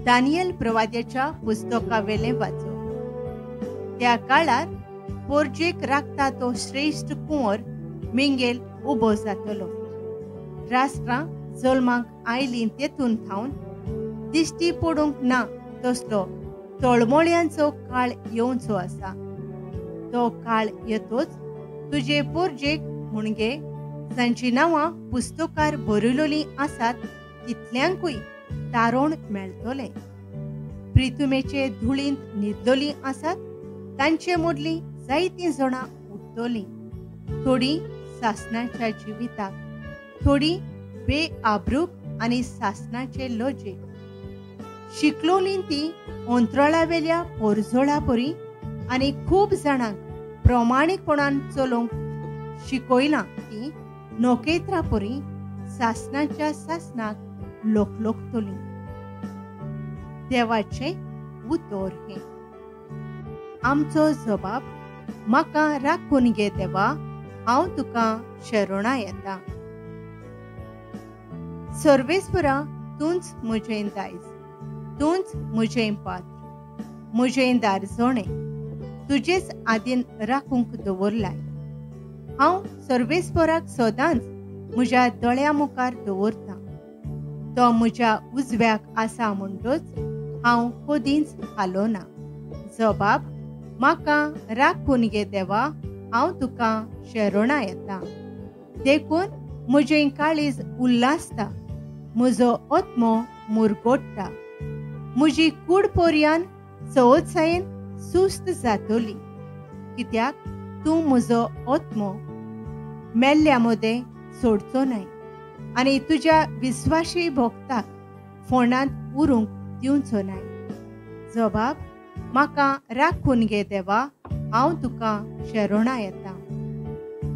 Daniel प्रवाद्याच्या पुस्तकावेलें वाचो. त्या काळार पोरजेक राखता तो श्रेश्ठ कुंवर मिंगेल उबो जातलो. राष्ट्रां जल्माक आयलीं तेतून थावन दिश्टी पडूंक ना तसलो तळमळ्यांचो काळ येवचो आसा. तो काळ येतोच तुजे पोरजेक म्हणगे जांची नांवां पुस्तकार बरयलोलीं आसात तितल्यांकूय तारण मेळटलें. प्रितुमेचे धुळींत न्हिदलोलीं आसात तांचे मदलीं जायतीं जाणां उठतलीं. थोडीं सासणाच्या जिविताक, थोडीं बेआब्रूक आनी सासणाचे लजेक. शिकलोलीं तीं अंतराळावेल्या पोरजोळा परी आनी खूब जाणांक प्रमाणीकपणान चलोवंक शिकयलां तीं नखेत्रां परी सासणाच्या सासणाक लोकलोकतलीं. देवाचें उतर हें. आमचो जबाब, म्हाका राखून घे देवा, हांव तुका शरणा येता. सर्वेस्परा, तूंच म्हजें दायज, तूंच म्हजें पात्र, म्हजें दारजोणें तुजेच आदीन राखूंक दवरलाय. हांव सर्वेस्पराक सदांच म्हज्या दोळ्या मुखार दवरतां. तो म्हज्या उजव्याक आसा म्हणटच हांव कदींच हालोना. जबाब, म्हाका राखून घे देवा, हांव तुका शरणा येता. देखून म्हजें काळीज उल्हासता, म्हजो आत्मो मुरगोडटा, म्हजी कूड पर्यान सहजसायेन सुस्त जातली. कित्याक तूं म्हजो आत्मो मेल्ल्या मदें सोडचो न्हय आनी तुज्या विस्वाशी भोक्ताक फोंडांत उरूंक दिवचो न्हय. जबाब, म्हाका राखून घे देवा, हांव तुका शरणा येता.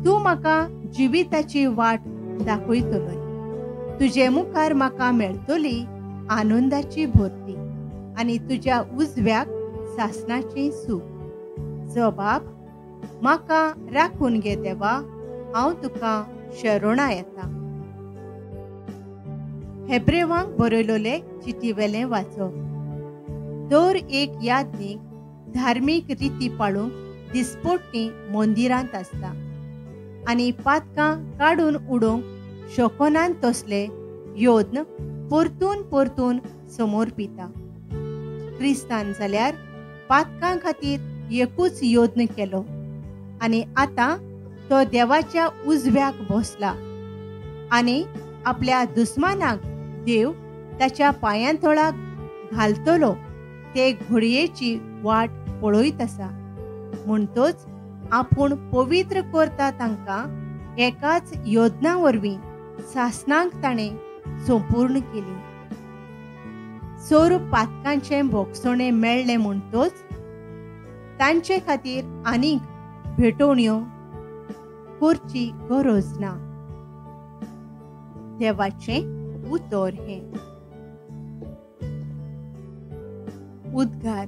तूं म्हाका जिविताची वाट दाखयतलोय. तुजे मुखार म्हाका मेळटली आनंदाची भरती आनी तुज्या उजव्याक सासणाचें सूख. जबाब, म्हाका राखून घे देवा, हांव तुका शरणा येता. हेब्रेवांक बरयलोले चिटीवेलें वाचप. दर एक याज्ञीक धार्मीक रिती पाळूंक दिसपट्टी मंदिरांत आसता आनी पातकां काडून उडोवंक शकनात तसले यत्न परतून परतून समोर पिता. क्रिस्तान जाल्यार पातकां खातीर एकूच यत्न केलो आनी आतां तो देवाच्या उजव्याक बसला आनी आपल्या दुस्मानाक देव ताच्या पांयांतळाक घालतलो ते घडयेची वाट पळयत आसा. म्हणटच आपूण पवित्र करता तांकां एकाच योजना वरवीं सासणांक ताणें संपूर्ण केली. सोर पातकांचें भोगसणें मेळ्ळें म्हणटच तांचे खातीर आनीक भेटवण्यो करची गरज ना. देवाचें उतर हें. उद्गार.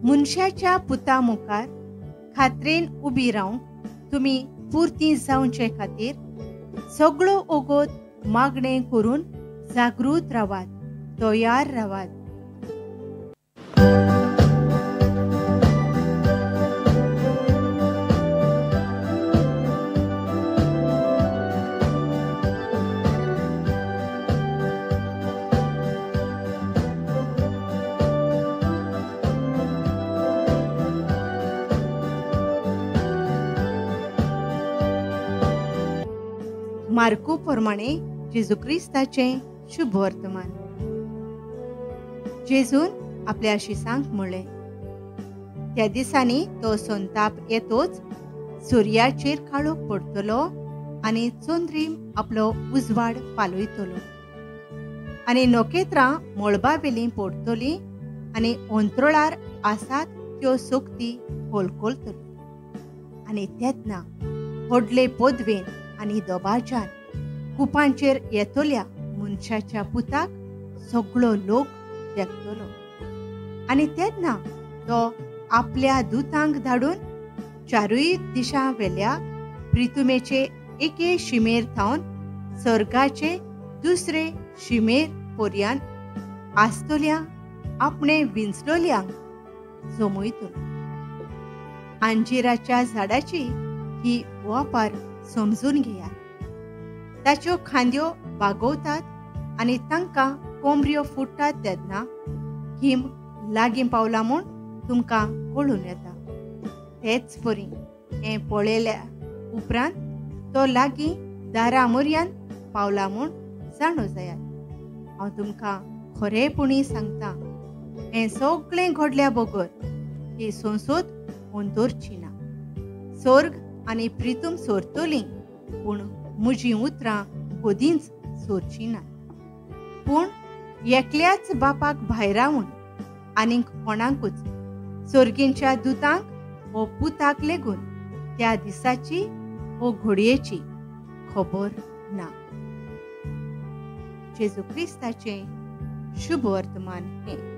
मनशाच्या पुता मुखार खात्रेन उबी रावंक तुमी पुरती जावचे खातीर सगळो ओगोत मागणें करून जागृत रावात, तयार रावात. मार्को प्रमाणे जेजू क्रिस्ताचें शुभ वर्तमान. जेजून आपल्या शिसांक म्हणलें, त्या दिसांनी तो संताप येतोच सुर्याचेर काळोख पडटलो आनी चंद्रीम आपलो उजवाड पालयतलो आनी नखेत्रां मळबावेलीं पडटलीं आनी अंतराळार आसात त्यो सक्ती कोलकोलतल्यो. आनी तेन्ना व्हडले पदवेन आनी दबाज्यान कुपांचेर येतल्या मनशाच्या पुताक सगळो लोक देखतलो. आनी तेन्ना तो आपल्या दुतांक धाडून चारूय दिशां वेल्या प्रितुमेचे एके शिमेर थावन स्वर्गाचे दुसरे शिमेर पर्यान आसतल्या आपणे विंचलोल्यांक जमयतलो. अंजिराच्या झाडाची ही वापर समजून घेयात. ताच्यो खांद्यो बागवतात आनी तांकां कोमऱ्यो फुट्टात तेन्ना गिम लागीं पावला म्हूण तुमकां कळून येता. तेच परी हें पळयल्या उपरांत तो लागीं दारा मोरयान पावला म्हूण जाणो जायात. हांव तुमकां खरेपणी सांगता, हें सगळें घडल्या बगर ही संसद अंतरची ना. स्वर्ग आनी प्रितूम सोरतली, पूण म्हजीं उतरां कदींच सोरचीं ना. पूण एकल्याच बापाक भायरावन आनीक कोणाकूच, स्वर्गींच्या दुतांक वो पुताक लेगून त्या दिसाची वो घडयेची खबर ना. जेजू क्रिस्ताचें शुभ वर्तमान हें.